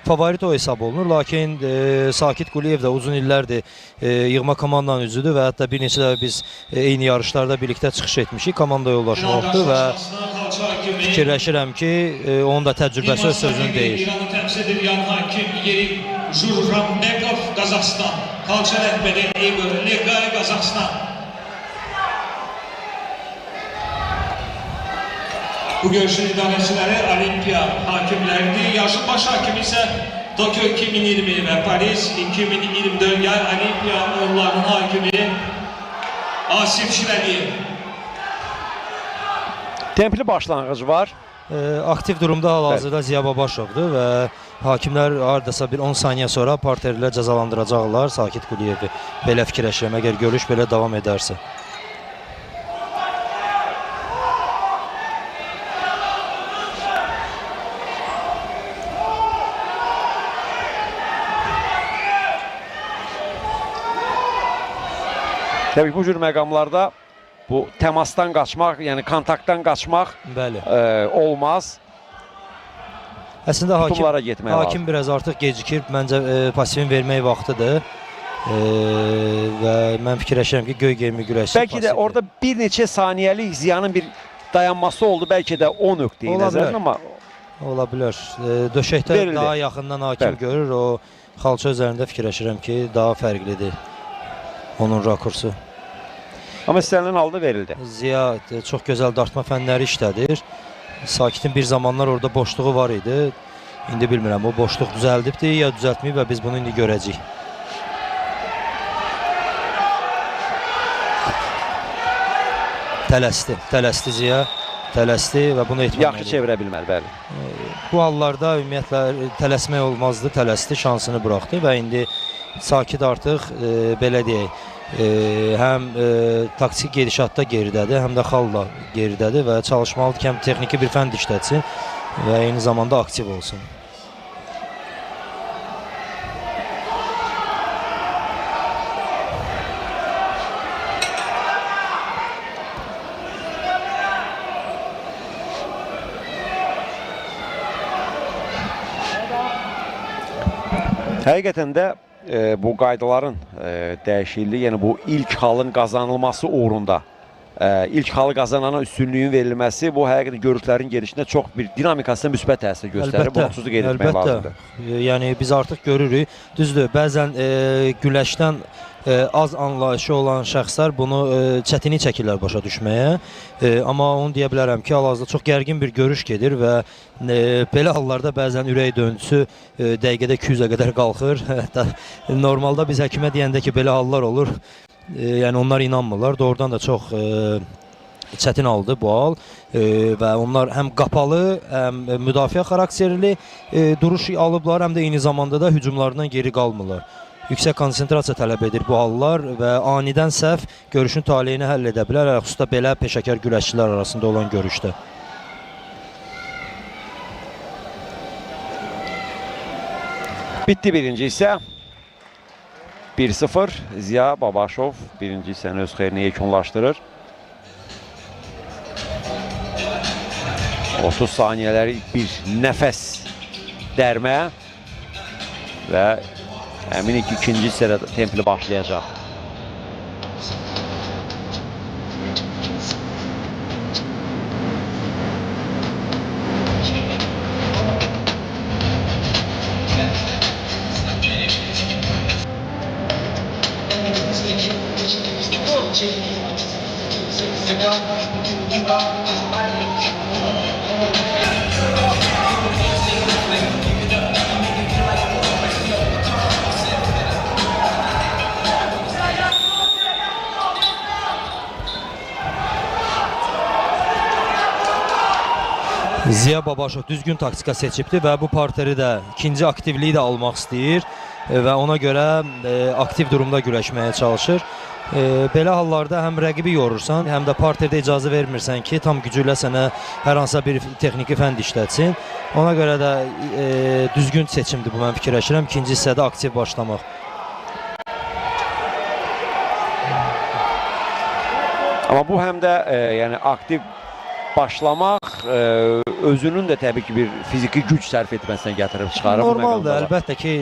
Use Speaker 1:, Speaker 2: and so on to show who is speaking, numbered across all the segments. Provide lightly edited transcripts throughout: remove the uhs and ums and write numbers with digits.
Speaker 1: Favorit o hesab olunur. Lakin Sakit Quliyev də uzun illərdir yığma komandanın üzvüdür və hətta bir neçə dəfə biz eyni yarışlarda birlikdə çıxış etmişik. Komanda yoldaşım olubdur və fikirləşirəm ki, onun da təcrübəsi öz sözünü deyir.
Speaker 2: İranı təmsil edir yan hakim Yerik Jurambekov, Qazaxıstan. Xalça rəhbəri Igor Legay, Qazaxıstan. Bu görüşün idarəçiləri Olimpiya hakimləridir. Yarışın baş hakimi isə Tokyo 2020 və Paris 2024 yay Olimpiya oyunlarının hakimi Asif Şirəliyev.
Speaker 3: Templi başlanğıc var.
Speaker 1: Aktiv durumda hal-hazırda Ziya Babaşovdur və hakimlər hardasa bir 10 saniyə sonra parterlə cəzalandıracaqlar Sakit Quliyevi. Belə fikirləşirəm, əgər görüş belə davam edərsə.
Speaker 3: Təbii ki, bu cür məqamlarda bu təmasdan qaçmaq, yəni kontaktdan qaçmaq
Speaker 1: Bəli.
Speaker 3: Olmaz.
Speaker 1: Əslində hakim,
Speaker 3: Tutumlara getmək
Speaker 1: hakim
Speaker 3: lazım.
Speaker 1: biraz artıq gecikir. Məncə pasivin vermək vaxtıdır. Və mən fikirləşirəm ki, göy geyimli güləşçi
Speaker 3: Bəlkə də
Speaker 1: passivdir.
Speaker 3: orada bir neçə saniyəlik Ziyanın bir dayanması oldu. Bəlkə də o nöqteyi
Speaker 1: Ola
Speaker 3: nəzərdən
Speaker 1: bilər.
Speaker 3: amma
Speaker 1: Ola bilər. Döşəkdə
Speaker 3: Verildi.
Speaker 1: daha yaxından hakim
Speaker 3: Bəli.
Speaker 1: görür. O xalça üzərində fikirləşirəm ki, daha fərqlidir onun rakursu.
Speaker 3: Amma istənilən halda verildi.
Speaker 1: Ziya çox gözəl dartma fənləri işlədir. Sakitin bir zamanlar orada boşluğu var idi. İndi bilmirəm, o boşluq düzəldibdir ya düzəltməyib və biz bunu indi görəcəyik. Tələsdi, tələsdi Ziya, tələsdi və bunu etməməli.
Speaker 3: Yaxşı çevirə bilmədi, bəli.
Speaker 1: Bu hallarda ümumiyyətlə tələsmək olmazdı, tələsdi, şansını buraxdı və indi Sakit artıq belə deyək, həm taktiki gedişatda geridədir, həm də xalla geridədir və çalışmalıdır ki, həm texniki bir fənd işlətsin və eyni zamanda aktiv olsun.
Speaker 3: Həqiqətən də bu qaydaların dəyişikliyi, yəni bu ilk halın qazanılması uğrunda ilk halı qazanana üstünlüyün verilməsi bu həqiqətən görüşlərin gedişində çox bir dinamikasına müsbət təsir göstərir. Bunu xüsusi qeyd etmək lazımdır.
Speaker 1: Yəni biz artıq görürük. Düzdür, bəzən güləşdən az anlayışı olan şəxslər bunu çətinlik çəkirlər başa düşməyə. Amma onu deyə bilərəm ki, hal-hazırda çox gərgin bir görüş gedir və belə hallarda bəzən ürək döntüsü dəqiqədə 200-ə qədər qalxır. Hətta normalda biz həkimə deyəndə ki, belə hallar olur, yəni onlar inanmırlar. Doğrudan da çox çətin aldı bu hal və onlar həm qapalı, həm müdafiə xarakterli duruş alıblar, həm də eyni zamanda da hücumlarından geri qalmırlar. Yüksək konsentrasiya tələb edir bu hallar və anidən səhv görüşün taleyini həll edə bilər, xüsusilə belə peşəkar güləşçilər arasında olan görüşdə.
Speaker 3: Bitdi birinci hissə. 1-0 Ziya Babaşov birinci hissəni öz xeyrinə yekunlaşdırır. 30 saniyələri bir nəfəs dərmə və əminik ki, ikinci hissədə templi başlayacaq.
Speaker 1: Ziya Babaşov düzgün taktika seçibdir və bu parteri də ikinci aktivliyi də almaq istəyir və ona görə aktiv durumda güləşməyə çalışır. Belə hallarda həm rəqibi yorursan, həm də parterdə icazə vermirsən ki, tam gücü ilə sənə hər hansısa bir texniki fənd işlətsin. Ona görə də düzgün seçimdir bu, mən fikirləşirəm. İkinci hissədə aktiv başlamaq.
Speaker 3: Amma bu həm də yəni aktiv başlamaq özünün də təbii ki bir fiziki güc sərf etməsinə gətirib çıxarır.
Speaker 1: Normaldır, əlbəttə ki,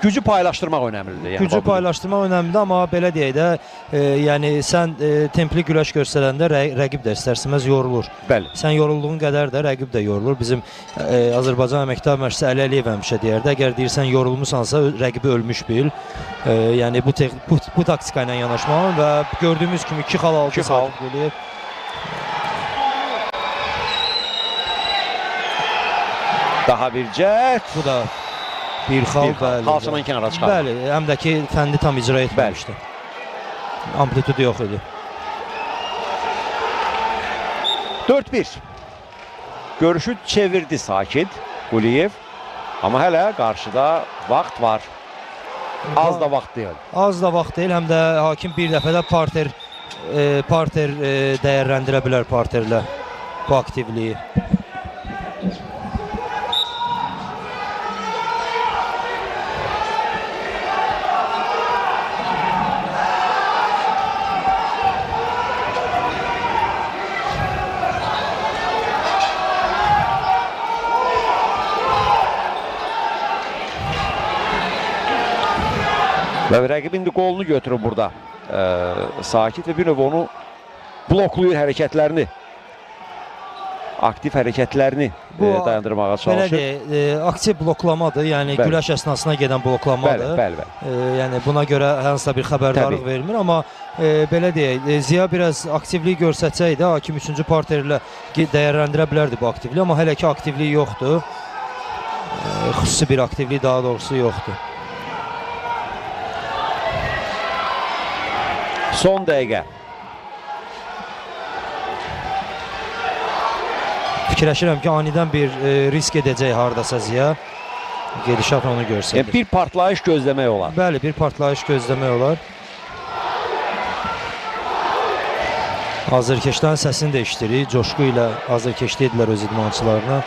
Speaker 3: gücü paylaşdırmaq önəmlidir. Yəni,
Speaker 1: gücü paylaşdırmaq önəmlidir, amma belə deyək də, yəni sən templi güləş göstərəndə rəqib də istər-istəməz yorulur.
Speaker 3: Bəli.
Speaker 1: Sən yorulduğun qədər də rəqib də yorulur. Bizim Azərbaycan Əməkdar Məşqçisi Əli Əliyev həmişə deyərdi, əgər deyirsən yorulmusansa rəqibi ölmüş bil. Yəni bu taktika ilə yanaşmalı və gördüyümüz kimi 2 xal aldı Sakit Quliyev.
Speaker 3: Daha bir cəhd.
Speaker 1: Bu da bir xal. Bəli.
Speaker 3: Xalçadan kənara çıxardı.
Speaker 1: Bəli, həm də ki fəndi tam icra etməmişdi. Amplitudu yox idi.
Speaker 3: 4-1. Görüşü çevirdi Sakit Quliyev. Amma hələ qarşıda vaxt var. Az da vaxt deyil.
Speaker 1: Az da vaxt deyil, həm də hakim bir dəfə də parter dəyərləndirə bilər parterlə bu aktivliyi.
Speaker 3: Və rəqib indi qolunu götürür burada. Sakit və bir növ onu bloklayır hərəkətlərini. Aktiv hərəkətlərini dayandırmağa çalışır.
Speaker 1: Belə deyək, aktiv bloklamadır, yəni bəli, güləş əsnasına gedən bloklamadır.
Speaker 3: Bəli, bəli, bəli.
Speaker 1: Yəni buna görə hansısa bir xəbərdarlıq vermir, amma belə deyək, Ziya biraz aktivlik göstərsəydi, hakim 3-cü parterlə dəyərləndirə bilərdi bu aktivliyi, amma hələ ki aktivlik yoxdur. Xüsusi bir aktivlik daha doğrusu yoxdur.
Speaker 3: Son dəqiqə.
Speaker 1: Fikirləşirəm ki, anidən bir risk edəcək hardasa Ziya. Gedişat onu göstərir.
Speaker 3: Yəni, bir partlayış gözləmək olar.
Speaker 1: Bəli, bir partlayış gözləmək olar. Azərkeşlərin səsini də eşidirik. Coşqu ilə azərkeşli edirlər öz idmançılarına.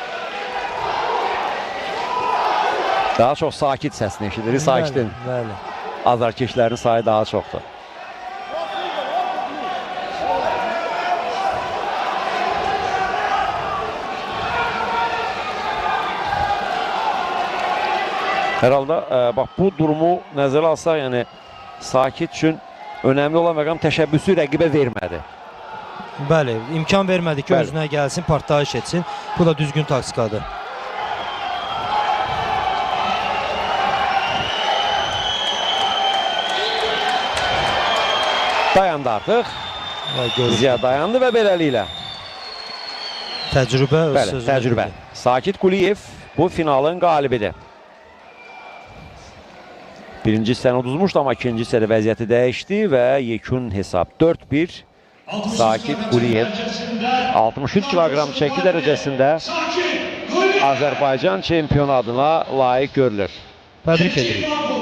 Speaker 3: Daha çox Sakit səsini eşidirik. Sakitin azərkeşlərin sayı daha çoxdur. Hər halda, bax, bu durumu nəzərə alsaq, yəni Sakit üçün önəmli olan məqam təşəbbüsü rəqibə vermədi.
Speaker 1: Bəli, imkan vermədi ki,
Speaker 3: bəli,
Speaker 1: özünə gəlsin, partlayış etsin. Bu da düzgün taktikadır.
Speaker 3: Dayandı artıq. Ziya dayandı və beləliklə.
Speaker 1: Təcrübə öz
Speaker 3: bəli,
Speaker 1: sözünü
Speaker 3: təcrübə.
Speaker 1: Dedi.
Speaker 3: Sakit Quliyev bu finalın qalibidir. Birinci hissəni uduzmuşdu, amma ikinci hissədə vəziyyəti dəyişdi və yekun hesab 4-1 Sakit Quliyev 63 kiloqram çəki dərəcəsində Azərbaycan çempionu adına layiq görülür.
Speaker 1: Təbrik edirik.